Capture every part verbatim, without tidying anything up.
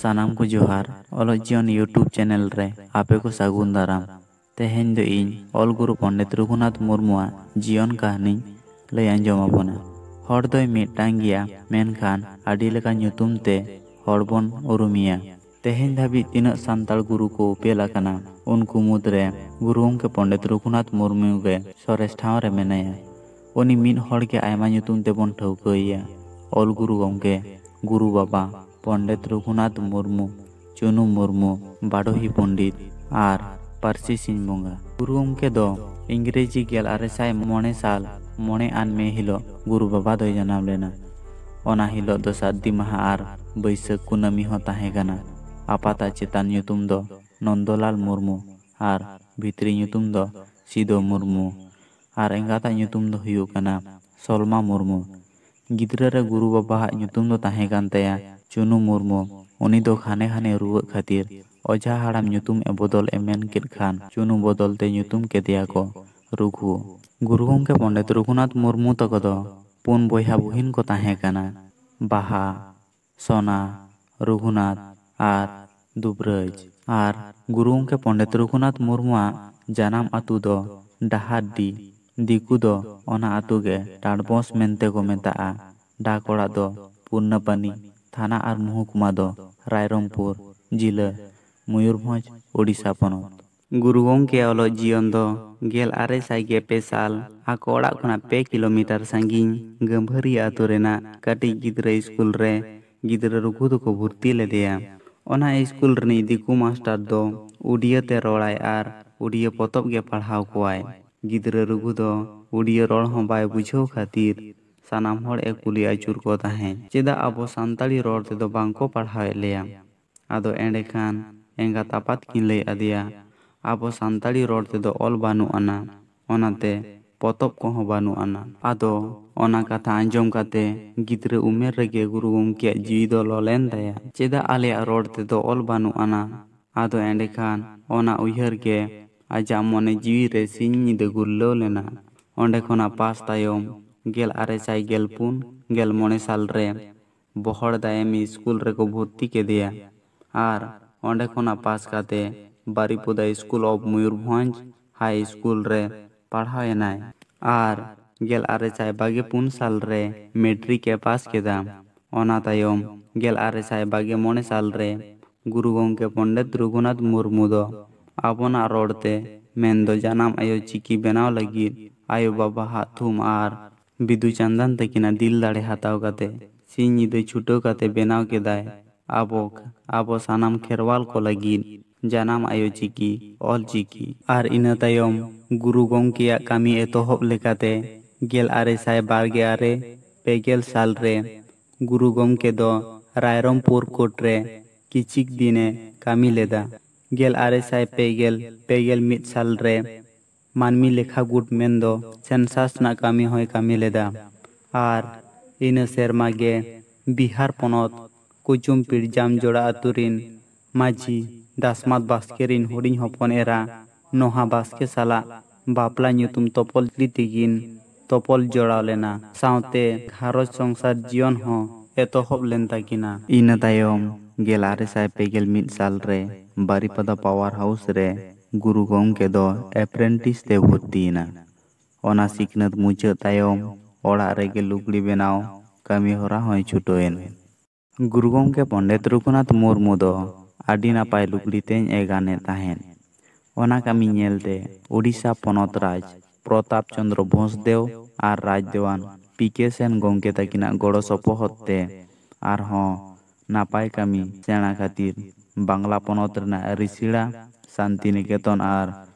ᱥᱟᱱᱟᱢ ᱠᱚ ᱡᱚᱦᱟᱨ᱾ ᱚᱞᱚᱜ ᱡᱤᱭᱚᱱ YouTube ᱪᱮᱱᱮᱞ ᱨᱮ ᱟᱯᱮ ᱠᱚ ᱥᱟᱹᱜᱩᱱ ᱫᱟᱨᱟᱢ᱾ ᱛᱮᱦᱮᱧ ᱫᱚ ᱤᱧ ᱚᱞ ᱜᱩᱨᱩ ᱯᱚᱱᱰᱤᱛ ᱨᱚᱜᱷᱩᱱᱟᱛᱷ ᱢᱩᱨᱢᱩᱣᱟᱜ ᱡᱤᱭᱚᱱ ᱠᱟᱹᱦᱱᱤᱧ ᱞᱟᱹᱭ ᱟᱸᱡᱚᱢ ᱟᱵᱚᱱᱟ᱾ ᱦᱚᱲ ᱫᱚᱭ ᱢᱤᱫᱴᱟᱝ ᱜᱮᱭᱟ, ᱢᱮᱱᱠᱷᱟᱱ ᱟᱹᱰᱤ ᱞᱮᱠᱟ ᱧᱩᱛᱩᱢ ᱛᱮ ᱦᱚᱲ ᱵᱚᱱ ᱩᱨᱩᱢᱮᱭᱟ᱾ ᱛᱮᱦᱮᱧ ᱫᱷᱟᱹᱵᱤᱡ ᱛᱤᱱᱟᱹᱜ ᱥᱟᱱᱛᱟᱲ ᱜᱩᱨᱩ ᱠᱚ ᱩᱯᱮᱞ ᱟᱠᱟᱱᱟ, ᱩᱱᱠᱩ ᱢᱩᱫᱽᱨᱮ ᱜᱩᱨᱩ ᱜᱚᱢᱠᱮ ᱯᱚᱱᱰᱤᱛ ᱨᱚᱜᱷᱩᱱᱟᱛᱷ ᱢᱩᱨᱢᱩ ᱜᱮ ᱥᱚᱨᱮᱥ ᱴᱷᱟᱶ ᱨᱮ ᱢᱮᱱᱟᱭᱟ᱾ ᱩᱱᱤ ᱢᱤᱫ ᱦᱚᱲ ᱜᱮ ᱟᱭᱢᱟ ᱧᱩᱛᱩᱢ ᱛᱮᱵᱚᱱ ᱴᱷᱟᱹᱣᱠᱟᱹᱭᱮᱭᱟ᱾ ᱚᱞ ᱜᱩᱨᱩ ᱜᱚᱢᱠᱮ, ᱜᱩᱨᱩ ᱵᱟᱵᱟ, ᱯᱚᱱᱰᱤᱛ ᱨᱚᱜᱷᱩᱱᱟᱛᱷ ᱢᱩᱨᱢᱩ, ᱪᱩᱱᱩ ᱢᱩᱨᱢᱩ, ᱵᱟᱰᱚᱦᱤ ᱯᱚᱱᱰᱤᱛ ᱟᱨ ᱯᱟᱹᱨᱥᱤ ᱥᱤᱧ ᱵᱚᱸᱜᱟ᱾ ᱜᱩᱨᱩ ᱜᱚᱢᱠᱮ ᱫᱚ ᱤᱝᱨᱮᱡᱤ ᱜᱮᱞ ᱟᱨᱮ ᱥᱟᱭ ᱢᱚᱬᱮ ᱥᱟᱞ ᱢᱚᱬᱮ ᱟᱱ ᱢᱮ ᱦᱤᱞᱳᱜ ᱜᱩᱨᱩ ᱵᱟᱵᱟ ᱫᱚᱭ ᱡᱟᱱᱟᱢ ᱞᱮᱱᱟ᱾ ᱚᱱᱟ ᱦᱤᱞᱳᱜ ᱫᱚ ᱥᱟᱹᱨᱫᱤ ᱢᱟᱦᱟ ᱟᱨ ᱵᱟᱹᱭᱥᱟᱹᱠᱷ ᱠᱩᱱᱟᱹᱢᱤ ᱦᱚᱸ ᱛᱟᱦᱮᱸ ᱠᱟᱱᱟ᱾ ᱟᱯᱟᱛᱟᱜ ᱪᱮᱛᱟᱱ ᱧᱩᱛᱩᱢ ᱫᱚ ᱱᱚᱱᱫᱚᱞᱟᱞ ᱢᱩᱨᱢᱩ ᱟᱨ ᱵᱷᱤᱛᱨᱤ ᱧᱩᱛᱩᱢ ᱫᱚ ᱥᱤᱫᱚ ᱢᱩᱨᱢᱩ ᱟᱨ ᱮᱸᱜᱟᱛᱟᱜ ᱧᱩᱛᱩᱢ ᱫᱚ ᱦᱩᱭᱩᱜ ᱠᱟᱱᱟ ᱥᱚᱞᱢᱟ ᱢᱩᱨᱢᱩ᱾ ᱜᱤᱫᱽᱨᱟᱹ ᱨᱮ ᱜᱩᱨᱩ ᱵᱟᱵᱟᱣᱟᱜ ᱧᱩᱛᱩᱢ ᱫᱚ ᱛᱟᱦᱮᱸ ᱠᱟᱱ ᱛᱟᱭᱟ ᱪᱩᱱᱩ ᱢᱩᱨᱢᱩ᱾ ᱩᱱᱤ ᱫᱚ ᱜᱷᱟᱱᱮ ᱜᱷᱟᱱᱮ ᱨᱩᱣᱟᱹᱜ ᱠᱷᱟᱹᱛᱤᱨ ᱚᱡᱷᱟ ᱦᱟᱲᱟᱢ ᱧᱩᱛᱩᱢ ᱮ ᱵᱚᱫᱚᱞ ᱮ ᱢᱮᱱ ᱠᱮᱫ ᱠᱷᱟᱱ ᱪᱩᱱᱩ ᱵᱚᱫᱚᱞ ᱛᱮ ᱧᱩᱛᱩᱢ ᱠᱮᱫᱮᱭᱟ ᱠᱚ ᱨᱚᱜᱷᱩ᱾ ᱜᱩᱨᱩ ᱜᱚᱢᱠᱮ ᱯᱚᱱᱰᱤᱛ ᱨᱚᱜᱷᱩᱱᱟᱛᱷ ᱢᱩᱨᱢᱩ ᱛᱟᱠᱚ ᱫᱚ ᱯᱩᱱ ᱵᱚᱭᱦᱟ ᱵᱩᱦᱤᱱ ᱠᱚ ᱛᱟᱦᱮᱸ ᱠᱟᱱᱟ, ᱵᱟᱦᱟ, ᱥᱚᱱᱟ, ᱨᱚᱜᱷᱩᱱᱟᱛᱷ ᱟᱨ ᱫᱩᱵᱨᱟᱹᱡᱽ᱾ ᱟᱨ ᱜᱩᱨᱩ ᱜᱚᱢᱠᱮ ᱯᱚᱱᱰᱤᱛ ᱨᱚᱜᱷᱩᱱᱟᱛᱷ ᱢᱩᱨᱢᱩᱣᱟᱜ ᱡᱟᱱᱟᱢ ᱟᱹᱛᱩ ᱫᱚ ᱰᱟᱦᱟᱨᱰᱤ᱾ ᱫᱤᱠᱩ ᱫᱚ ᱚᱱᱟ ᱟᱹᱛᱩ ᱜᱮ ᱰᱟᱸᱰᱵᱚᱥ ᱢᱮᱱᱛᱮ ᱠᱚ ᱢᱮᱛᱟᱜᱼᱟ᱾ ᱰᱟᱠ ᱚᱲᱟᱜ ᱫᱚ ᱯᱩᱨᱱᱟᱯᱟᱱᱤ, ᱛᱷᱟᱱᱟ ᱟᱨ ᱢᱩᱦᱩᱠᱩᱢᱟ ᱫᱚ ᱨᱟᱭᱨᱚᱝᱯᱩᱨ, ᱡᱤᱞᱟᱹ ᱢᱚᱭᱩᱨᱵᱷᱚᱸᱡᱽ, ᱳᱰᱤᱥᱟ ᱯᱚᱱᱚᱛ᱾ ᱜᱩᱨᱩ ᱜᱚᱢᱠᱮᱭᱟᱜ ᱚᱞᱚᱜ ᱡᱤᱭᱚᱱ ᱫᱚ ᱜᱮᱞ ᱟᱨᱮ ᱥᱟᱭ ᱜᱮᱞ ᱯᱮ ᱥᱟᱞ ᱟᱠᱚ ᱚᱲᱟᱜ ᱠᱷᱚᱱᱟᱜ ᱯᱮ ᱠᱤᱞᱳᱢᱤᱴᱟᱨ ᱥᱟᱺᱜᱤᱧ ᱜᱟᱹᱢᱵᱷᱟᱹᱨᱤᱭᱟᱹ ᱟᱹᱛᱩ ᱨᱮᱱᱟᱜ ᱠᱟᱹᱴᱤᱡ ᱜᱤᱫᱽᱨᱟᱹ ᱥᱠᱩᱞ ᱨᱮ ᱜᱤᱫᱽᱨᱟᱹ ᱨᱚᱜᱷᱩ ᱫᱚᱠᱚ ᱵᱷᱩᱨᱛᱤ ᱞᱮᱫᱮᱭᱟ᱾ ᱚᱱᱟ ᱥᱠᱩᱞ ᱨᱤᱱᱤᱡ ᱫᱤᱠᱩ ᱢᱟᱥᱴᱟᱨ ᱫᱚ ᱩᱰᱤᱭᱟᱹ ᱛᱮ ᱨᱚᱲᱟᱭ ᱟᱨ ᱩᱰᱤᱭᱟᱹ ᱯᱚᱛᱚᱵ ᱜᱮ ᱯᱟᱲᱦᱟᱣ ᱠᱚᱣᱟᱭ᱾ ᱜᱤᱫᱽᱨᱟᱹ ᱨᱚᱜᱷᱩ ᱫᱚ ᱩᱰᱤᱭᱟᱹ ᱨᱚᱲ ᱦᱚᱸ ᱵᱟᱭ ᱵᱩᱡᱷᱟᱹᱣ ᱠᱷᱟᱹᱛᱤᱨ ᱥᱟᱱᱟᱢ ᱦᱚᱲ ᱮ ᱠᱩᱞᱤ ᱟᱹᱪᱩᱨ ᱠᱚ ᱛᱟᱦᱮᱸᱫ, "ᱪᱮᱫᱟᱜ ᱟᱵᱚ ᱥᱟᱱᱛᱟᱲᱤ ᱨᱚᱲ ᱛᱮᱫᱚ ᱵᱟᱝ ᱠᱚ ᱯᱟᱲᱦᱟᱣᱮᱫ ᱞᱮᱭᱟ?" ᱟᱫᱚ ᱮᱸᱰᱮᱠᱷᱟᱱ ᱮᱸᱜᱟᱛ ᱟᱯᱟᱛ ᱠᱤᱱ ᱞᱟᱹᱭ ᱟᱫᱮᱭᱟ, "ᱟᱵᱚ ᱥᱟᱱᱛᱟᱲᱤ ᱨᱚᱲ ᱛᱮᱫᱚ ᱚᱞ ᱵᱟᱹᱱᱩᱜ ᱟᱱᱟ, ᱚᱱᱟᱛᱮ ᱯᱚᱛᱚᱵ ᱠᱚᱦᱚᱸ ᱵᱟᱹᱱᱩᱜ ᱟᱱᱟ᱾" ᱟᱫᱚ ᱚᱱᱟ ᱠᱟᱛᱷᱟ ᱟᱸᱡᱚᱢ ᱠᱟᱛᱮ ᱜᱤᱫᱽᱨᱟᱹ ᱩᱢᱮᱨ ᱨᱮᱜᱮ ᱜᱩᱨᱩ ᱜᱚᱢᱠᱮᱭᱟᱜ ᱡᱤᱣᱤ ᱫᱚ ᱞᱚ ᱞᱮᱱ ᱛᱟᱭᱟ, "ᱪᱮᱫᱟᱜ ᱟᱞᱮᱭᱟᱜ ᱨᱚᱲ ᱛᱮᱫᱚ ᱚᱞ ᱵᱟᱹᱱᱩᱜ ᱟᱱᱟ?" ᱟᱫᱚ ᱮᱸᱰᱮᱠᱷᱟᱱ ᱚᱱᱟ ᱩᱭᱦᱟᱹᱨ ᱜᱮ ᱟᱡᱟᱜ ᱢᱚᱱᱮ ᱡᱤᱣᱤ ᱨᱮ ᱥᱤᱧ ᱧᱤᱫᱟᱹ ᱜᱩᱨᱞᱟᱹᱣ ᱞᱮᱱᱟ᱾ ᱚᱸᱰᱮ ᱠᱷᱚᱱᱟᱜ ᱯᱟᱥ ᱛᱟᱭᱚᱢ ᱜᱮᱞ ᱟᱨᱮ ᱥᱟᱭ ᱜᱮᱞ ᱯᱩᱱ ᱜᱮᱞ ᱢᱚᱬᱮ ᱥᱟᱞ ᱨᱮ ᱵᱚᱦᱚᱲᱫᱟᱭᱟᱢᱤ ᱥᱠᱩᱞ ᱨᱮᱠᱚ ᱵᱷᱚᱨᱛᱤ ᱠᱮᱫᱮᱭᱟ᱾ ᱟᱨ ᱚᱸᱰᱮ ᱠᱷᱚᱱᱟᱜ ᱯᱟᱥ ᱠᱟᱛᱮ ᱵᱟᱨᱤᱯᱚᱫᱟ ᱥᱠᱩᱞ ᱚᱯᱷ ᱢᱚᱭᱩᱨᱵᱷᱚᱸᱡᱽ ᱦᱟᱭ ᱥᱠᱩᱞ ᱨᱮ ᱯᱟᱲᱦᱟᱣ ᱮᱱᱟᱭ᱾ ᱟᱨ ᱜᱮᱞ ᱟᱨᱮ ᱥᱟᱭ ᱵᱟᱜᱮ ᱯᱩᱱ ᱥᱟᱞ ᱨᱮ ᱢᱮᱴᱨᱤᱠ ᱮ ᱯᱟᱥ ᱠᱮᱫᱟ᱾ ᱚᱱᱟ ᱛᱟᱭᱚᱢ ᱜᱮᱞ ᱟᱨᱮ ᱥᱟᱭ ᱵᱟᱜᱮ ᱢᱚᱬᱮ ᱥᱟᱞ ᱨᱮ ᱜᱩᱨᱩ ᱜᱚᱢᱠᱮ ᱯᱚᱱᱰᱤᱛ ᱨᱚᱜᱷᱩᱱᱟᱛᱷ ᱢᱩᱨᱢᱩ ᱫᱚ ᱟᱵᱚᱱᱟᱜ ᱨᱚᱲ ᱛᱮ ᱢᱮᱱᱫᱚ ᱡᱟᱱᱟᱢ ᱟᱭᱳ ᱪᱤᱠᱤ ᱵᱮᱱᱟᱣ ᱞᱟᱹᱜᱤᱫ ᱟᱭᱳ ᱵᱟᱵᱟᱣᱟᱜ ᱛᱷᱩᱢ ᱟᱨ ᱵᱤᱫᱩ ᱪᱟᱸᱫᱟᱱ ᱛᱟᱹᱠᱤᱱᱟᱜ ᱫᱤᱞ ᱫᱟᱲᱮ ᱦᱟᱛᱟᱣ ᱠᱟᱛᱮ ᱥᱤᱧ ᱧᱤᱫᱟᱹ ᱪᱷᱩᱴᱟᱹᱣ ᱠᱟᱛᱮ ᱵᱮᱱᱟᱣ ᱠᱮᱫᱟᱭ ᱟᱵᱚ, ᱟᱵᱚ ᱥᱟᱱᱟᱢ ᱠᱷᱮᱨᱣᱟᱞ ᱠᱚ ᱞᱟᱹᱜᱤᱫ ᱡᱟᱱᱟᱢ ᱟᱭᱳ ᱪᱤᱠᱤ, ᱚᱞ ᱪᱤᱠᱤ᱾ ᱟᱨ ᱤᱱᱟᱹ ᱛᱟᱭᱚᱢ ᱜᱩᱨᱩ ᱜᱚᱢᱠᱮᱭᱟᱜ ᱠᱟᱹᱢᱤ ᱮᱛᱚᱦᱚᱵ ᱞᱮᱠᱟᱛᱮ ᱜᱮᱞ ᱟᱨᱮ ᱥᱟᱭ ᱵᱟᱨ ᱜᱮᱞ ᱟᱨᱮ ᱯᱮ ᱜᱮᱞ ᱥᱟᱞ ᱨᱮ ᱜᱩᱨᱩ ᱜᱚᱢᱠᱮ ᱫᱚ ᱨᱟᱭᱨᱚᱝᱯᱩᱨ ᱠᱳᱨᱴ ᱨᱮ ᱠᱤᱪᱷᱤᱠ ᱫᱤᱱᱮ ᱠᱟᱹᱢᱤ ᱞᱮᱫᱟ᱾ ᱜᱮᱞ ᱟᱨᱮ ᱥᱟᱭ ᱯᱮ ᱜᱮᱞ ᱯᱮ ᱜᱮᱞ ᱢᱤᱫ ᱥᱟᱞ ᱨᱮ ᱢᱟᱹᱱᱢᱤ ᱞᱮᱠᱷᱟ ᱜᱩᱴ ᱢᱮᱱᱫᱚ ᱥᱮᱱᱥᱟᱥ ᱨᱮᱱᱟᱜ ᱠᱟᱹᱢᱤ ᱦᱚᱸᱭ ᱠᱟᱹᱢᱤ ᱞᱮᱫᱟ᱾ ᱟᱨ ᱤᱱᱟᱹ ᱥᱮᱨᱢᱟ ᱜᱮ ᱵᱤᱦᱟᱨ ᱯᱚᱱᱚᱛ ᱠᱩᱪᱩᱢ ᱯᱤᱲᱡᱟᱢ ᱡᱚᱲᱟ ᱟᱹᱛᱩ ᱨᱤᱱ ᱢᱟᱹᱡᱷᱤ ᱫᱟᱥᱢᱟᱛ ᱵᱟᱥᱠᱮ ᱨᱤᱱ ᱦᱩᱰᱤᱧ ᱦᱚᱯᱚᱱ ᱮᱨᱟ ᱱᱚᱦᱟ ᱵᱟᱥᱠᱮ ᱥᱟᱞᱟᱜ ᱵᱟᱯᱞᱟ ᱧᱩᱛᱩᱢ ᱛᱚᱯᱚᱞ ᱪᱤᱴᱷᱤ ᱛᱮᱠᱤᱱ ᱛᱚᱯᱚᱞ ᱡᱚᱲᱟᱣ ᱞᱮᱱᱟ᱾ ᱥᱟᱶᱛᱮ ᱜᱷᱟᱨᱚᱸᱡᱽ ᱥᱚᱝᱥᱟᱨ ᱡᱤᱭᱚᱱ ᱦᱚᱸ ᱮᱛᱚᱦᱚᱵ ᱞᱮᱱ ᱛᱟᱹᱠᱤᱱᱟ᱾ ᱤᱱᱟᱹ ᱛᱟᱭᱚᱢ ᱜᱮᱞ ᱟᱨᱮ ᱥᱟᱭ ᱯᱮ ᱜᱮᱞ ᱢᱤᱫ ᱥᱟᱞ ᱨᱮ ᱵᱟᱨᱤᱯᱟᱫᱟ ᱯᱟᱣᱟᱨ ᱦᱟᱣᱩᱥ ᱨᱮ ᱜᱩᱨᱩ ᱜᱚᱢᱠᱮ ᱫᱚ ᱮᱯᱨᱮᱱᱴᱤᱥ ᱛᱮ ᱵᱷᱚᱨᱛᱤᱭᱮᱱᱟ᱾ ᱚᱱᱟ ᱥᱤᱠᱷᱱᱟᱹᱛ ᱢᱩᱪᱟᱹᱫ ᱛᱟᱭᱚᱢ ᱚᱲᱟᱜ ᱨᱮᱜᱮ ᱞᱩᱜᱽᱲᱤ ᱵᱮᱱᱟᱣ ᱠᱟᱹᱢᱤ ᱦᱚᱨᱟ ᱦᱚᱸᱭ ᱪᱷᱩᱴᱟᱹᱣ ᱮᱱ᱾ ᱜᱩᱨᱩ ᱜᱚᱢᱠᱮ ᱯᱚᱱᱰᱤᱛ ᱨᱚᱜᱷᱩᱱᱟᱛᱷ ᱢᱩᱨᱢᱩ ᱫᱚ ᱟᱹᱰᱤ ᱱᱟᱯᱟᱭ ᱞᱩᱜᱽᱲᱤ ᱛᱮᱧ ᱮ ᱜᱟᱱᱮᱫ ᱛᱟᱦᱮᱸᱫ᱾ ᱚᱱᱟ ᱠᱟᱹᱢᱤ ᱧᱮᱞᱛᱮ ᱳᱰᱤᱥᱟ ᱯᱚᱱᱚᱛ ᱨᱟᱡᱽ ᱯᱨᱚᱛᱟᱯ ᱪᱚᱸᱫᱽᱨᱚ ᱵᱷᱳᱸᱥᱫᱮᱣ ᱟᱨ ᱨᱟᱡᱽ ᱫᱮᱣᱟᱱ ᱯᱤ ᱠᱮ ᱥᱮᱱ ᱜᱚᱢᱠᱮ ᱛᱟᱹᱠᱤᱱᱟᱜ ᱜᱚᱲᱚ ᱥᱚᱯᱚᱦᱚᱫ ᱛᱮ ᱟᱨᱦᱚᱸ ᱱᱟᱯᱟᱭ ᱠᱟᱹᱢᱤ ᱥᱮᱬᱟ ᱠᱷᱟᱹᱛᱤᱨ ᱵᱟᱝᱞᱟ ᱯᱚᱱᱚᱛ ᱨᱮᱱᱟᱜ ᱨᱤᱥᱤᱲᱟ, ᱥᱟᱱᱛᱤᱱᱤᱠᱮᱛᱚᱱ ᱟᱨ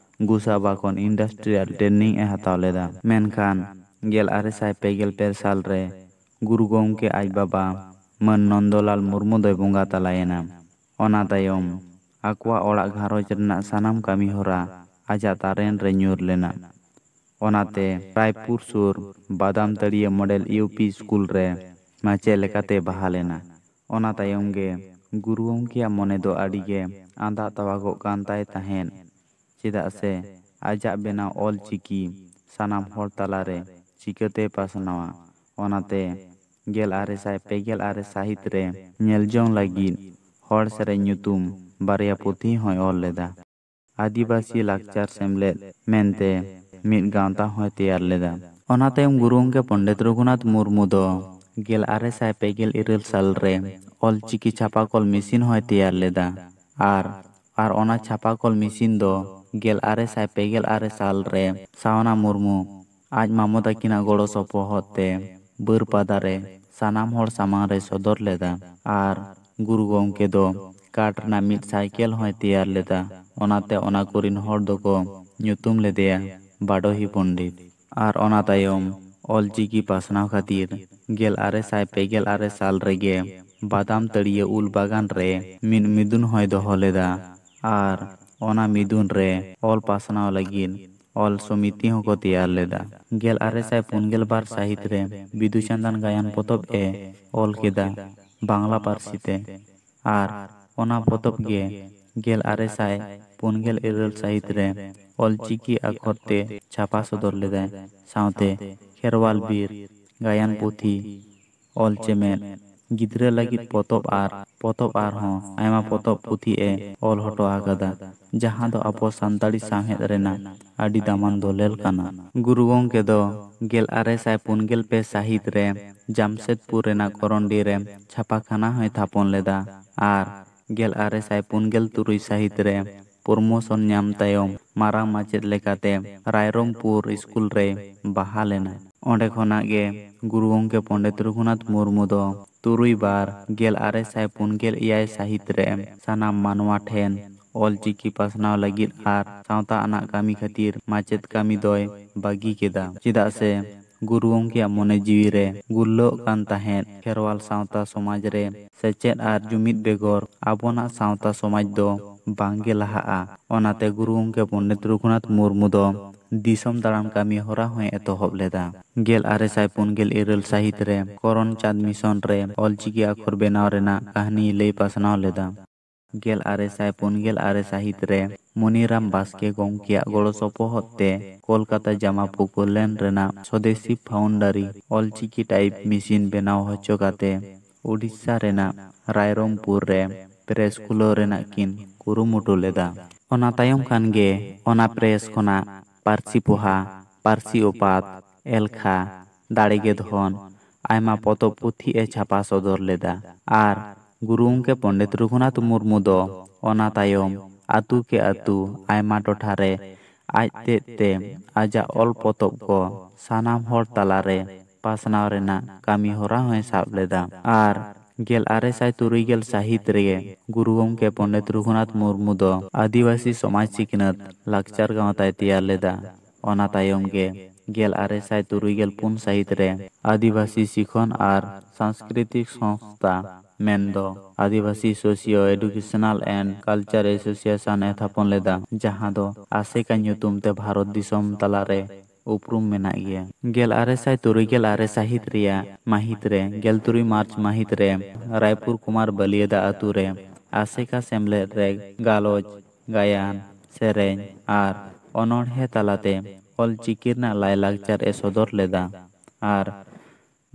ᱜᱩᱥᱟᱵᱟ ᱠᱷᱚᱱ ᱤᱱᱰᱟᱥᱴᱨᱤᱭᱟᱞ ᱴᱨᱮᱱᱤᱝ ᱮ ᱦᱟᱛᱟᱣ ᱞᱮᱫᱟ᱾ ᱢᱮᱱᱠᱷᱟᱱ ᱜᱮᱞ ᱟᱨᱮ ᱥᱟᱭ ᱯᱮ ᱜᱮᱞ ᱯᱮ ᱥᱟᱞ ᱨᱮ ᱜᱩᱨᱩ ᱜᱚᱢᱠᱮ ᱟᱡ ᱵᱟᱵᱟ ᱢᱟᱹᱱ ᱱᱚᱱᱫᱚᱞᱟᱞ ᱢᱩᱨᱢᱩ ᱫᱚᱭ ᱵᱚᱸᱜᱟ ᱛᱟᱞᱟᱭᱮᱱᱟ᱾ ᱚᱱᱟ ᱛᱟᱭᱚᱢ ᱟᱠᱚᱣᱟᱜ ᱚᱲᱟᱜ ᱜᱷᱟᱨᱚᱸᱡᱽ ᱨᱮᱱᱟᱜ ᱥᱟᱱᱟᱢ ᱠᱟᱹᱢᱤ ᱦᱚᱨᱟ ᱟᱡᱟᱜ ᱛᱟᱨᱮᱱ ᱨᱮ ᱧᱩᱨ ᱞᱮᱱᱟ᱾ ᱚᱱᱟᱛᱮ ᱨᱟᱭᱯᱩᱨ ᱥᱩᱨ ᱵᱟᱫᱟᱢ ᱛᱟᱹᱲᱤᱭᱟᱹ ᱢᱚᱰᱮᱞ ᱤᱭᱩ ᱯᱤ ᱥᱠᱩᱞ ᱨᱮ ᱢᱟᱪᱮᱫ ᱞᱮᱠᱟᱛᱮ ᱵᱟᱦᱟᱞ ᱮᱱᱟ᱾ ᱚᱱᱟ ᱛᱟᱭᱚᱢ ᱜᱮ ᱜᱩᱨᱩ ᱜᱚᱢᱠᱮᱭᱟᱜ ᱢᱚᱱᱮ ᱫᱚ ᱟᱹᱰᱤ ᱜᱮ ᱟᱸᱫᱟᱜ ᱛᱟᱣᱟᱜᱚᱜ ᱠᱟᱱ ᱛᱟᱭ ᱛᱟᱦᱮᱸᱫ, ᱪᱮᱫᱟᱜ ᱥᱮ ᱟᱡᱟᱜ ᱵᱮᱱᱟᱣ ᱚᱞ ᱪᱤᱠᱤ ᱥᱟᱱᱟᱢ ᱦᱚᱲ ᱛᱟᱞᱟᱨᱮ ᱪᱤᱠᱟᱹᱛᱮ ᱯᱟᱥᱱᱟᱣᱟ᱾ ᱚᱱᱟᱛᱮ ᱜᱮᱞ ᱟᱨᱮ ᱥᱟᱭ ᱯᱮ ᱜᱮᱞ ᱟᱨᱮ ᱥᱟᱹᱦᱤᱛ ᱨᱮ ᱧᱮᱞ ᱡᱚᱝ ᱞᱟᱹᱜᱤᱫ ᱦᱚᱲ ᱥᱮᱨᱮᱧ ᱧᱩᱛᱩᱢ ᱵᱟᱨᱭᱟ ᱯᱩᱛᱷᱤ ᱦᱚᱸᱭ ᱚᱞ ᱞᱮᱫᱟ᱾ ᱟᱹᱫᱤᱵᱟᱹᱥᱤ ᱞᱟᱠᱪᱟᱨ ᱥᱮᱢᱞᱮᱫ ᱢᱮᱱᱛᱮ ᱢᱤᱫ ᱜᱟᱶᱛᱟ ᱦᱚᱸᱭ ᱛᱮᱭᱟᱨ ᱞᱮᱫᱟ᱾ ᱚᱱᱟ ᱛᱟᱭᱚᱢ ᱜᱩᱨᱩ ᱜᱚᱢᱠᱮ ᱯᱚᱱᱰᱤᱛ ᱨᱚᱜᱷᱩᱱᱟᱛᱷ ᱢᱩᱨᱢᱩ ᱫᱚ ᱜᱮᱞ ᱟᱨᱮ ᱥᱟᱭ ᱯᱮ ᱜᱮᱞ ᱤᱨᱟᱹᱞ ᱥᱟᱞ ᱨᱮ ᱚᱞᱪᱤᱠᱤ ᱪᱷᱟᱯᱟ ᱠᱚᱞ ᱢᱮᱥᱤᱱ ᱦᱚᱸᱭ ᱛᱮᱭᱟᱨ ᱞᱮᱫᱟ᱾ ᱟᱨ, ᱟᱨ ᱚᱱᱟ ᱪᱷᱟᱯᱟ ᱠᱚᱞ ᱢᱮᱥᱤᱱ ᱫᱚ ᱜᱮᱞ ᱟᱨᱮ ᱥᱟᱭ ᱯᱮ ᱜᱮᱞ ᱟᱨᱮ ᱥᱟᱞ ᱨᱮ ᱥᱟᱣᱱᱟ ᱢᱩᱨᱢᱩ ᱟᱡ ᱢᱟᱢᱚ ᱛᱟᱹᱠᱤᱱᱟᱜ ᱜᱚᱲᱚ ᱥᱚᱯᱚᱦᱚᱫ ᱛᱮ ᱵᱟᱹᱨᱯᱟᱫᱟ ᱨᱮ ᱥᱟᱱᱟᱢ ᱦᱚᱲ ᱥᱟᱢᱟᱝ ᱨᱮ ᱥᱚᱫᱚᱨ ᱞᱮᱫᱟ᱾ ᱟᱨ ᱜᱩᱨᱩ ᱜᱚᱢᱠᱮ ᱫᱚ ᱠᱟᱴ ᱨᱮᱱᱟᱜ ᱢᱤᱫ ᱥᱟᱭᱠᱮᱞ ᱦᱚᱸᱭ ᱛᱮᱭᱟᱨ ᱞᱮᱫᱟ᱾ ᱚᱱᱟᱛᱮ ᱚᱱᱟ ᱠᱚᱨᱤᱱ ᱦᱚᱲ ᱫᱚᱠᱚ ᱧᱩᱛᱩᱢ ᱞᱮᱫᱮᱭᱟ ᱵᱟᱰᱚᱦᱤ ᱯᱚᱱᱰᱤᱛ᱾ ᱟᱨ ᱚᱱᱟ ᱛᱟᱭᱚᱢ ᱚᱞᱪᱤᱠᱤ ᱯᱟᱥᱱᱟᱣ ᱠᱷᱟᱹᱛᱤᱨ ᱜᱮᱞ ᱟᱨᱮ ᱥᱟᱭ ᱯᱮ ᱜᱮᱞ ᱟᱨᱮ ᱥᱟᱞ ᱨᱮᱜᱮ ᱵᱟᱫᱟᱢ ᱛᱟᱹᱲᱤᱭᱟᱹ ᱩᱞ ᱵᱟᱜᱟᱱ ᱨᱮ ᱢᱤᱫ ᱢᱤᱫᱩᱱ ᱦᱚᱸᱭ ᱫᱚᱦᱚ ᱞᱮᱫᱟ᱾ ᱟᱨ ᱚᱱᱟ ᱢᱤᱫᱩᱱ ᱨᱮ ᱚᱞ ᱯᱟᱥᱱᱟᱣ ᱞᱟᱹᱜᱤᱫ ᱚᱞ ᱥᱚᱢᱤᱛᱤ ᱦᱚᱸᱠᱚ ᱛᱮᱭᱟᱨ ᱞᱮᱫᱟ᱾ ᱜᱮᱞ ᱟᱨᱮ ᱥᱟᱭ ᱯᱩᱱ ᱜᱮᱞ ᱵᱟᱨ ᱥᱟᱹᱦᱤᱛ ᱨᱮ ᱵᱤᱫᱩ ᱪᱟᱸᱫᱟᱱ ᱜᱟᱭᱟᱱ ᱯᱚᱛᱚᱵ ᱮ ᱚᱞ ᱠᱮᱫᱟ ᱵᱟᱝᱞᱟ ᱯᱟᱹᱨᱥᱤ ᱛᱮ᱾ ᱟᱨ ᱚᱱᱟ ᱯᱚᱛᱚᱵ ᱜᱮ ᱜᱮᱞ ᱟᱨᱮ ᱥᱟᱭ ᱯᱩᱱ ᱜᱮᱞ ᱤᱨᱟᱹᱞ ᱥᱟᱹᱦᱤᱛ ᱨᱮ ᱚᱞᱪᱤᱠᱤ ᱟᱠᱷᱚᱨ ᱛᱮ ᱪᱷᱟᱯᱟ ᱥᱚᱫᱚᱨ ᱞᱮᱫᱟᱭ᱾ ᱥᱟᱶᱛᱮ ᱠᱷᱮᱨᱣᱟᱞ ᱵᱤᱨ, ᱜᱟᱭᱟᱱ ᱯᱩᱛᱷᱤ, ᱚᱞ ᱪᱮᱢᱮᱫ, ᱜᱤᱫᱽᱨᱟᱹ ᱞᱟᱹᱜᱤᱫ ᱯᱚᱛᱚᱵ ᱟᱨ ᱯᱚᱛᱚᱵ ᱟᱨᱦᱚᱸ ᱟᱭᱢᱟ ᱯᱚᱛᱚᱵ ᱯᱩᱛᱷᱤ ᱮ ᱚᱞ ᱦᱚᱴᱚ ᱟᱠᱟᱫᱟ, ᱡᱟᱦᱟᱸ ᱫᱚ ᱟᱵᱚ ᱥᱟᱱᱛᱟᱲᱤ ᱥᱟᱶᱦᱮᱫ ᱨᱮᱱᱟᱜ ᱟᱹᱰᱤ ᱫᱟᱢᱟᱱ ᱫᱚᱞᱮᱞ ᱠᱟᱱᱟ᱾ ᱜᱩᱨᱩ ᱜᱚᱢᱠᱮ ᱫᱚ ᱜᱮᱞ ᱟᱨᱮ ᱥᱟᱭ ᱯᱩᱱ ᱜᱮᱞ ᱯᱮ ᱥᱟᱹᱦᱤᱛ ᱨᱮ ᱡᱟᱢᱥᱮᱫᱽᱯᱩᱨ ᱨᱮᱱᱟᱜ ᱠᱚᱨᱚᱱᱰᱤ ᱨᱮ ᱪᱷᱟᱯᱟᱠᱷᱟᱱᱟ ᱦᱚᱸᱭ ᱛᱷᱟᱯᱚᱱ ᱞᱮᱫᱟ᱾ ᱟᱨ ᱜᱮᱞ ᱟᱨᱮ ᱥᱟᱭ ᱯᱩᱱ ᱜᱮᱞ ᱛᱩᱨᱩᱭ ᱥᱟᱹᱦᱤᱛ ᱨᱮ ᱯᱨᱚᱢᱳᱥᱚᱱ ᱧᱟᱢ ᱛᱟᱭᱚᱢ ᱢᱟᱨᱟᱝ ᱢᱟᱪᱮᱫ ᱞᱮᱠᱟᱛᱮ ᱨᱟᱭᱨᱚᱝᱯᱩᱨ ᱥᱠᱩᱞ ᱨᱮᱭ ᱵᱟᱦᱟᱞ ᱮᱱᱟ᱾ ᱚᱸᱰᱮ ᱠᱷᱚᱱᱟᱜ ᱜᱮ ᱜᱩᱨᱩ ᱜᱚᱢᱠᱮ ᱯᱚᱱᱰᱤᱛ ᱨᱚᱜᱷᱩᱱᱟᱛᱷ ᱢᱩᱨᱢᱩ ᱫᱚ ᱛᱩᱨᱩᱭ ᱵᱟᱨ ᱜᱮᱞ ᱟᱨᱮ ᱥᱟᱭ ᱯᱩᱱ ᱜᱮᱞ ᱮᱭᱟᱭ ᱥᱟᱹᱦᱤᱛ ᱨᱮ ᱥᱟᱱᱟᱢ ᱢᱟᱱᱣᱟ ᱴᱷᱮᱱ ᱚᱞᱪᱤᱠᱤ ᱯᱟᱥᱱᱟᱣ ᱞᱟᱹᱜᱤᱫ ᱟᱨ ᱥᱟᱶᱛᱟ ᱟᱱᱟᱜ ᱠᱟᱹᱢᱤ ᱠᱷᱟᱹᱛᱤᱨ ᱢᱟᱪᱮᱫ ᱠᱟᱹᱢᱤ ᱫᱚᱭ ᱵᱟᱹᱜᱤ ᱠᱮᱫᱟ᱾ ᱪᱮᱫᱟᱜ ᱥᱮ ᱜᱩᱨᱩ ᱜᱚᱢᱠᱮᱭᱟᱜ ᱢᱚᱱᱮ ᱡᱤᱣᱤ ᱨᱮ ᱜᱩᱨᱞᱟᱹᱜ ᱠᱟᱱ ᱛᱟᱦᱮᱸᱫ ᱠᱷᱮᱨᱣᱟᱞ ᱥᱟᱶᱛᱟ ᱥᱚᱢᱟᱡᱽ ᱨᱮ ᱥᱮᱪᱮᱫ ᱟᱨ ᱡᱩᱢᱤᱫ ᱵᱮᱜᱚᱨ ᱟᱵᱚᱱᱟᱜ ᱥᱟᱶᱛᱟ ᱥᱚᱢᱟᱡᱽ ᱫᱚ ᱵᱟᱝᱜᱮ ᱞᱟᱦᱟᱜᱼᱟ᱾ ᱚᱱᱟᱛᱮ ᱜᱩᱨᱩ ᱜᱚᱢᱠᱮ ᱯᱚᱱᱰᱤᱛ ᱨᱚᱜᱷᱩᱱᱟᱛᱷ ᱢᱩᱨᱢᱩ ᱫᱚ ᱫᱤᱥᱚᱢ ᱫᱟᱬᱟᱱ ᱠᱟᱹᱢᱤ ᱦᱚᱨᱟ ᱦᱚᱸᱭ ᱮᱛᱚᱦᱚᱵ ᱞᱮᱫᱟ᱾ ᱜᱮᱞ ᱟᱨᱮ ᱥᱟᱭ ᱯᱩᱱ ᱜᱮᱞ ᱤᱨᱟᱹᱞ ᱥᱟᱹᱦᱤᱛ ᱨᱮ ᱠᱚᱨᱚᱱ ᱪᱟᱸᱫᱽ ᱢᱤᱥᱚᱱ ᱨᱮ ᱚᱞᱪᱤᱠᱤ ᱟᱠᱷᱚᱨ ᱵᱮᱱᱟᱣ ᱨᱮᱱᱟᱜ ᱠᱟᱹᱦᱱᱤᱭ ᱞᱟᱹᱭ ᱯᱟᱥᱱᱟᱣ ᱞᱮᱫᱟ᱾ ᱜᱮᱞ ᱟᱨᱮ ᱥᱟᱭ ᱯᱩᱱ ᱜᱮᱞ ᱟᱨᱮ ᱥᱟᱹᱦᱤᱛ ᱨᱮ ᱢᱚᱱᱤᱨᱟᱢ ᱵᱟᱥᱠᱮ ᱜᱚᱢᱠᱮᱭᱟᱜ ᱜᱚᱲᱚ ᱥᱚᱯᱚᱦᱚᱫ ᱛᱮ ᱠᱳᱞᱠᱟᱛᱟ ᱡᱟᱢᱟᱯᱩ ᱠᱚᱞᱞᱮᱱ ᱨᱮᱱᱟᱜ ᱥᱚᱫᱮᱥᱤ ᱯᱷᱟᱣᱩᱱᱰᱟᱨᱤ ᱚᱞᱪᱤᱠᱤ ᱴᱟᱭᱤᱯ ᱢᱮᱥᱤᱱ ᱵᱮᱱᱟᱣ ᱦᱚᱪᱚ ᱠᱟᱛᱮ ᱳᱰᱤᱥᱟ ᱨᱮᱱᱟᱜ ᱨᱟᱭᱨᱚᱝᱯᱩᱨ ᱨᱮ ᱯᱨᱮᱥ ᱠᱷᱩᱞᱟᱹᱣ ᱨᱮᱱᱟᱜ ᱠᱤᱱ ᱠᱩᱨᱩᱢᱩᱴᱩ ᱞᱮᱫᱟ᱾ ᱚᱱᱟ ᱛᱟᱭᱚᱢ ᱠᱷᱟᱱ ᱜᱮ ᱚᱱᱟ ᱯᱨᱮᱥ ᱠᱷᱚᱱᱟᱜ ᱯᱟᱹᱨᱥᱤ ᱯᱚᱦᱟ, ᱯᱟᱹᱨᱥᱤ ᱚᱯᱟᱛ, ᱮᱞᱠᱷᱟ, ᱫᱟᱲᱮᱜᱮ ᱫᱷᱚᱱ, ᱟᱭᱢᱟ ᱯᱚᱛᱚᱵ ᱯᱩᱛᱷᱤ ᱮ ᱪᱷᱟᱯᱟ ᱥᱚᱫᱚᱨ ᱞᱮᱫᱟ᱾ ᱟᱨ ᱜᱩᱨᱩ ᱜᱚᱢᱠᱮ ᱯᱚᱱᱰᱤᱛ ᱨᱚᱜᱷᱩᱱᱟᱛᱷ ᱢᱩᱨᱢᱩ ᱫᱚ ᱚᱱᱟ ᱛᱟᱭᱚᱢ ᱟᱹᱛᱩ ᱠᱮ ᱟᱹᱛᱩ ᱟᱭᱢᱟ ᱴᱚᱴᱷᱟ ᱨᱮ ᱟᱡ ᱛᱮᱫ ᱛᱮ ᱟᱡᱟᱜ ᱚᱞ ᱯᱚᱛᱚᱵ ᱠᱚ ᱥᱟᱱᱟᱢ ᱦᱚᱲ ᱛᱟᱞᱟᱨᱮ ᱯᱟᱥᱱᱟᱣ ᱨᱮᱱᱟᱜ ᱠᱟᱹᱢᱤ ᱦᱚᱨᱟ ᱦᱚᱸᱭ ᱥᱟᱵ ᱞᱮᱫᱟ᱾ ᱟᱨ ᱜᱮᱞ ᱟᱨᱮ ᱥᱟᱭ ᱛᱩᱨᱩᱭ ᱜᱮᱞ ᱥᱟᱹᱦᱤᱛ ᱨᱮᱜᱮ ᱜᱩᱨᱩ ᱜᱚᱢᱠᱮ ᱯᱚᱱᱰᱤᱛ ᱨᱚᱜᱷᱩᱱᱟᱛᱷ ᱢᱩᱨᱢᱩ ᱫᱚ ᱟᱹᱫᱤᱵᱟᱹᱥᱤ ᱥᱚᱢᱟᱡᱽ ᱥᱤᱠᱷᱱᱟᱹᱛ ᱞᱟᱠᱪᱟᱨ ᱜᱟᱶᱛᱟᱭ ᱛᱮᱭᱟᱨ ᱞᱮᱫᱟ᱾ ᱚᱱᱟ ᱛᱟᱭᱚᱢ ᱜᱮ ᱜᱮᱞ ᱟᱨᱮ ᱥᱟᱭ ᱛᱩᱨᱩᱭ ᱜᱮᱞ ᱯᱩᱱ ᱥᱟᱹᱦᱤᱛ ᱨᱮ ᱟᱹᱫᱤᱵᱟᱹᱥᱤ ᱥᱤᱠᱷᱚᱱ ᱟᱨ ᱥᱟᱝᱥᱠᱨᱤᱛᱤᱠ ᱥᱚᱝᱥᱛᱷᱟ, ᱢᱮᱱᱫᱚ ᱟᱹᱫᱤᱵᱟᱹᱥᱤ socio educational and cultural association ᱮ ᱛᱷᱟᱯᱚᱱ ᱞᱮᱫᱟ, ᱡᱟᱦᱟᱸ ᱫᱚ ᱟᱥᱮᱠᱟ ᱧᱩᱛᱩᱢ ᱛᱮ ᱵᱷᱟᱨᱚᱛ ᱫᱤᱥᱚᱢ ᱛᱟᱞᱟᱨᱮ ᱩᱯᱨᱩᱢ ᱢᱮᱱᱟᱜ ᱜᱮᱭᱟ᱾ ᱜᱮᱞ ᱟᱨᱮ ᱥᱟᱭ ᱛᱩᱨᱩᱭ ᱜᱮᱞ ᱟᱨᱮ ᱥᱟᱹᱦᱤᱛ ᱨᱮᱭᱟᱜ ᱢᱟᱹᱦᱤᱛ ᱨᱮ, ᱜᱮᱞ ᱛᱩᱨᱩᱭ ᱢᱟᱨᱪ ᱢᱟᱹᱦᱤᱛ ᱨᱮ, ᱨᱟᱭᱯᱩᱨ ᱠᱩᱢᱟᱨ ᱵᱟᱹᱞᱤᱭᱟᱫᱟ ᱟᱹᱛᱩ ᱨᱮ ᱟᱥᱮᱠᱟ ᱥᱮᱢᱞᱮᱫ ᱨᱮ ᱜᱟᱞᱚᱪ, ᱜᱟᱭᱟᱱ, ᱥᱮᱨᱮᱧ ᱟᱨ ᱚᱱᱚᱬᱦᱮ ᱛᱟᱞᱟᱛᱮ ᱚᱞ ᱪᱤᱠᱤ ᱨᱮᱱᱟᱜ ᱞᱟᱭᱼᱞᱟᱠᱪᱟᱨ ᱮ ᱥᱚᱫᱚᱨ ᱞᱮᱫᱟ᱾ ᱟᱨ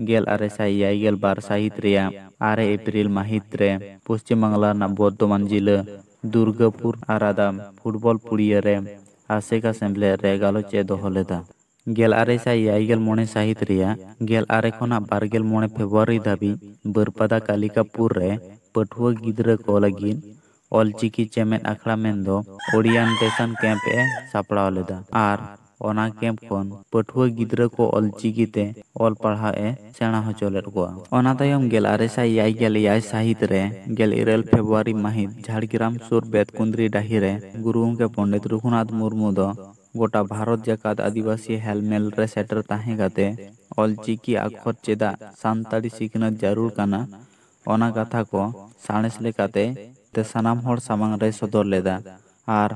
ᱜᱮᱞ ᱟᱨᱮ ᱥᱟᱭ ᱮᱭᱟᱭ ᱜᱮᱞ ᱵᱟᱨ ᱥᱟᱹᱦᱤᱛ ᱨᱮᱭᱟᱜ ᱟᱨᱮ ᱮᱯᱨᱤᱞ ᱢᱟᱹᱦᱤᱛ ᱨᱮ ᱯᱚᱥᱪᱤᱢ ᱵᱟᱝᱞᱟ ᱨᱮᱱᱟᱜ ᱵᱚᱨᱫᱷᱚᱢᱟᱱ ᱡᱤᱞᱟᱹ ᱫᱩᱨᱜᱟᱯᱩᱨ ᱟᱨᱟᱫᱟ ᱯᱷᱩᱴᱵᱚᱞ ᱯᱩᱲᱤᱭᱟᱹ ᱨᱮ ᱟᱥᱮᱠᱟ ᱥᱮᱢᱞᱮᱫ ᱨᱮ ᱜᱟᱞᱚᱪ ᱮ ᱫᱚᱦᱚ ᱞᱮᱫᱟ᱾ ᱜᱮᱞ ᱟᱨᱮ ᱥᱟᱭ ᱮᱭᱟᱭ ᱜᱮᱞ ᱢᱚᱬᱮ ᱥᱟᱹᱦᱤᱛ ᱨᱮᱭᱟᱜ ᱜᱮᱞ ᱟᱨᱮ ᱠᱷᱚᱱᱟᱜ ᱵᱟᱨ ᱜᱮᱞ ᱢᱚᱬᱮ ᱯᱷᱮᱵᱽᱨᱩᱣᱟᱨᱤ ᱫᱷᱟᱹᱵᱤᱡ ᱵᱟᱹᱨᱯᱟᱫᱟ ᱠᱟᱞᱤᱠᱟᱯᱩᱨ ᱨᱮ ᱯᱟᱹᱴᱷᱩᱣᱟᱹ ᱜᱤᱫᱽᱨᱟᱹ ᱠᱚ ᱞᱟᱹᱜᱤᱫ ᱚᱞᱪᱤᱠᱤ ᱪᱮᱢᱮᱫ ᱟᱠᱷᱲᱟ ᱢᱮᱱᱫᱚ ᱳᱨᱤᱭᱮᱱᱴᱮᱥᱚᱱ ᱠᱮᱢᱯ ᱮ ᱥᱟᱯᱲᱟᱣ ᱞᱮᱫᱟ᱾ ᱟᱨ ᱚᱱᱟ ᱠᱮᱢᱯ ᱠᱷᱚᱱ ᱯᱟᱹᱴᱷᱩᱣᱟᱹ ᱜᱤᱫᱽᱨᱟᱹ ᱠᱚ ᱚᱞᱪᱤᱠᱤ ᱛᱮ ᱚᱞ ᱯᱟᱲᱦᱟᱣ ᱮ ᱥᱮᱬᱟ ᱦᱚᱪᱚ ᱞᱮᱫ ᱠᱚᱣᱟ᱾ ᱚᱱᱟ ᱛᱟᱭᱚᱢ ᱜᱮᱞ ᱟᱨᱮ ᱥᱟᱭ ᱮᱭᱟᱭ ᱜᱮᱞ ᱮᱭᱟᱭ ᱥᱟᱹᱦᱤᱛ ᱨᱮ ᱜᱮᱞ ᱤᱨᱟᱹᱞ ᱯᱷᱮᱵᱽᱨᱩᱣᱟᱨᱤ ᱢᱟᱹᱦᱤᱛ ᱡᱷᱟᱲᱜᱨᱟᱢ ᱥᱩᱨ ᱵᱮᱛᱠᱩᱸᱫᱽᱨᱤ ᱰᱟᱹᱦᱤ ᱨᱮ ᱜᱩᱨᱩ ᱜᱚᱢᱠᱮ ᱯᱚᱱᱰᱤᱛ ᱨᱚᱜᱷᱩᱱᱟᱛᱷ ᱢᱩᱨᱢᱩ ᱫᱚ ᱜᱚᱴᱟ ᱵᱷᱟᱨᱚᱛ ᱡᱟᱠᱟᱛ ᱟᱹᱫᱤᱵᱟᱹᱥᱤ ᱦᱮᱞᱢᱮᱞ ᱨᱮ ᱥᱮᱴᱮᱨ ᱛᱟᱦᱮᱸ ᱠᱟᱛᱮ ᱚᱞᱪᱤᱠᱤ ᱟᱠᱷᱚᱨ ᱪᱮᱫᱟᱜ ᱥᱟᱱᱛᱟᱲᱤ ᱥᱤᱠᱷᱱᱟᱹᱛ ᱡᱟᱹᱨᱩᱲ ᱠᱟᱱᱟ, ᱚᱱᱟ ᱠᱟᱛᱷᱟ ᱠᱚ ᱥᱟᱬᱮᱥ ᱞᱮᱠᱟᱛᱮ ᱛᱮ ᱥᱟᱱᱟᱢ ᱦᱚᱲ ᱥᱟᱢᱟᱝ ᱨᱮ ᱥᱚᱫᱚᱨ ᱞᱮᱫᱟ᱾ ᱟᱨ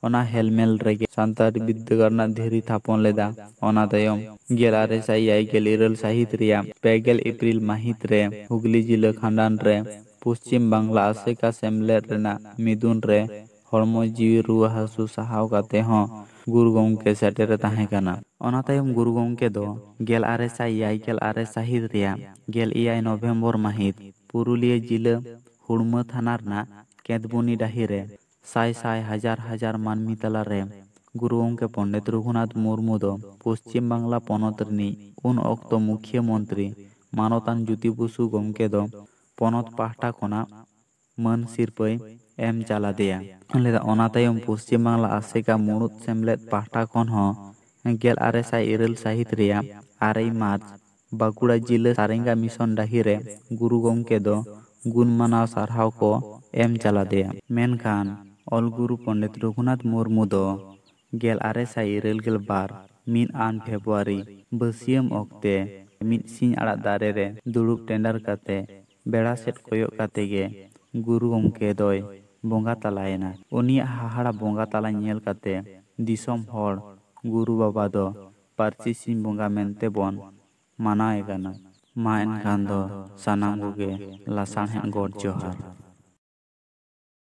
ᱚᱱᱟ ᱦᱮᱞᱢᱮᱞ ᱨᱮᱜᱮ ᱥᱟᱱᱛᱟᱲᱤ ᱵᱤᱨᱫᱟᱹᱜᱟᱲ ᱨᱮᱱᱟᱜ ᱫᱷᱤᱨᱤ ᱛᱷᱟᱯᱚᱱ ᱞᱮᱫᱟ᱾ ᱚᱱᱟ ᱛᱟᱭᱚᱢ ᱜᱮᱞ ᱟᱨᱮ ᱥᱟᱭ ᱮᱭᱟᱭ ᱜᱮᱞ ᱤᱨᱟᱹᱞ ᱥᱟᱹᱦᱤᱛ ᱨᱮᱭᱟᱜ ᱯᱮ ᱜᱮᱞ ᱮᱯᱨᱤᱞ ᱢᱟᱹᱦᱤᱛ ᱨᱮ ᱦᱩᱜᱽᱞᱤ ᱡᱤᱞᱟᱹ ᱠᱷᱟᱸᱰᱟᱱ ᱨᱮ ᱯᱚᱥᱪᱤᱢ ᱵᱟᱝᱞᱟ ᱟᱥᱮᱠᱟ ᱥᱮᱢᱞᱮᱫ ᱨᱮᱱᱟᱜ ᱢᱤᱫᱩᱱ ᱨᱮ ᱦᱚᱲᱢᱚ ᱡᱤᱣᱤ ᱨᱩᱣᱟᱹ ᱦᱟᱹᱥᱩ ᱥᱟᱦᱟᱣ ᱠᱟᱛᱮ ᱦᱚᱸ ᱜᱩᱨᱩ ᱜᱚᱢᱠᱮ ᱥᱮᱴᱮᱨᱮ ᱛᱟᱦᱮᱸ ᱠᱟᱱᱟ᱾ ᱚᱱᱟ ᱛᱟᱭᱚᱢ ᱜᱩᱨᱩ ᱜᱚᱢᱠᱮ ᱫᱚ ᱜᱮᱞ ᱟᱨᱮ ᱥᱟᱭ ᱮᱭᱟᱭ ᱜᱮᱞ ᱟᱨᱮ ᱥᱟᱹᱦᱤᱛ ᱨᱮᱭᱟᱜ ᱜᱮᱞ ᱮᱭᱟᱭ ᱱᱚᱵᱷᱮᱢᱵᱚᱨ ᱢᱟᱹᱦᱤᱛ ᱯᱩᱨᱩᱞᱤᱭᱟᱹ ᱡᱤᱞᱟᱹ ᱦᱩᱲᱢᱟᱹ ᱛᱷᱟᱱᱟ ᱨᱮᱱᱟᱜ ᱠᱮᱸᱫᱵᱚᱱᱤ ᱰᱟᱹᱦᱤ ᱨᱮ ᱥᱟᱭ ᱥᱟᱭ ᱦᱟᱡᱟᱨ ᱦᱟᱡᱟᱨ ᱢᱟᱹᱱᱢᱤ ᱛᱟᱞᱟᱨᱮ ᱜᱩᱨᱩ ᱜᱚᱢᱠᱮ ᱯᱚᱱᱰᱤᱛ ᱨᱚᱜᱷᱩᱱᱟᱛᱷ ᱢᱩᱨᱢᱩ ᱫᱚ ᱯᱚᱥᱪᱤᱢ ᱵᱟᱝᱞᱟ ᱯᱚᱱᱚᱛ ᱨᱤᱱᱤᱡ ᱩᱱ ᱚᱠᱛᱚ ᱢᱩᱠᱷᱭᱟᱹ ᱢᱚᱱᱛᱨᱤ ᱢᱟᱱᱚᱛᱟᱱ ᱡᱩᱛᱤ ᱵᱚᱥᱩ ᱜᱚᱢᱠᱮ ᱫᱚ ᱯᱚᱱᱚᱛ ᱯᱟᱦᱴᱟ ᱠᱷᱚᱱᱟᱜ ᱢᱟᱹᱱ ᱥᱤᱨᱯᱟᱹᱭ ᱮᱢ ᱪᱟᱞᱟᱫᱮᱭᱟ᱾ ᱞᱮᱫᱟ᱾ ᱚᱱᱟ ᱛᱟᱭᱚᱢ ᱯᱚᱥᱪᱤᱢ ᱵᱟᱝᱞᱟ ᱟᱥᱮᱠᱟ ᱢᱩᱲᱩᱫ ᱥᱮᱢᱞᱮᱫ ᱯᱟᱦᱴᱟ ᱠᱷᱚᱱ ᱦᱚᱸ ᱜᱮᱞ ᱟᱨᱮ ᱥᱟᱭ ᱤᱨᱟᱹᱞ ᱥᱟᱹᱦᱤᱛ ᱨᱮᱭᱟᱜ ᱟᱨᱮᱭ ᱢᱟᱨᱪ ᱵᱟᱸᱠᱩᱲᱟ ᱡᱤᱞᱟᱹ ᱥᱟᱨᱮᱝᱜᱟ ᱢᱤᱥᱚᱱ ᱰᱟᱹᱦᱤ ᱨᱮ ᱜᱩᱨᱩ ᱜᱚᱢᱠᱮ ᱫᱚ ᱜᱩᱱ ᱢᱟᱱᱟᱣ ᱥᱟᱨᱦᱟᱣ ᱠᱚ ᱮᱢ ᱪᱟᱞᱟᱫᱮᱭᱟ᱾ ᱢᱮᱱᱠᱷᱟᱱ ᱚᱞ ᱜᱩᱨᱩ ᱯᱚᱱᱰᱤᱛ ᱨᱚᱜᱷᱩᱱᱟᱛᱷ ᱢᱩᱨᱢᱩ ᱫᱚ ᱜᱮᱞ ᱟᱨᱮ ᱥᱟᱭ ᱤᱨᱟᱹᱞ ᱜᱮᱞ ᱵᱟᱨ ᱢᱤᱫ ᱟᱱ ᱯᱷᱮᱵᱽᱨᱩᱣᱟᱨᱤ ᱵᱟᱹᱥᱭᱟᱹᱢ ᱚᱠᱛᱮ ᱢᱤᱫ ᱥᱤᱧ ᱟᱲᱟᱜ ᱫᱟᱨᱮ ᱨᱮ ᱫᱩᱲᱩᱵ ᱴᱮᱸᱰᱟᱨ ᱠᱟᱛᱮ ᱵᱮᱲᱟ ᱥᱮᱫ ᱠᱚᱭᱚᱜ ᱠᱟᱛᱮ ᱜᱮ ᱜᱩᱨᱩ ᱜᱚᱢᱠᱮ ᱫᱚᱭ ᱵᱚᱸᱜᱟ ᱛᱟᱞᱟᱭᱮᱱᱟ᱾ ᱩᱱᱤᱭᱟᱜ ᱦᱟᱦᱟᱲᱟ ᱵᱚᱸᱜᱟ ᱛᱟᱞᱟ ᱧᱮᱞ ᱠᱟᱛᱮ ᱫᱤᱥᱚᱢ ᱦᱚᱲ ᱜᱩᱨᱩ ᱵᱟᱵᱟ ᱫᱚ ᱯᱟᱹᱨᱥᱤ ᱥᱤᱧ ᱵᱚᱸᱜᱟ ᱢᱮᱱᱛᱮ ᱵᱚᱱ ᱢᱟᱱᱟᱣᱮ ᱠᱟᱱᱟ᱾ ᱢᱟ ᱮᱱᱠᱷᱟᱱ ᱫᱚ ᱥᱟᱱᱟᱢ ᱠᱚᱜᱮ ᱞᱟᱥᱟᱲᱦᱮᱫ ᱜᱚᱰ ᱡᱚᱦᱟᱨ᱾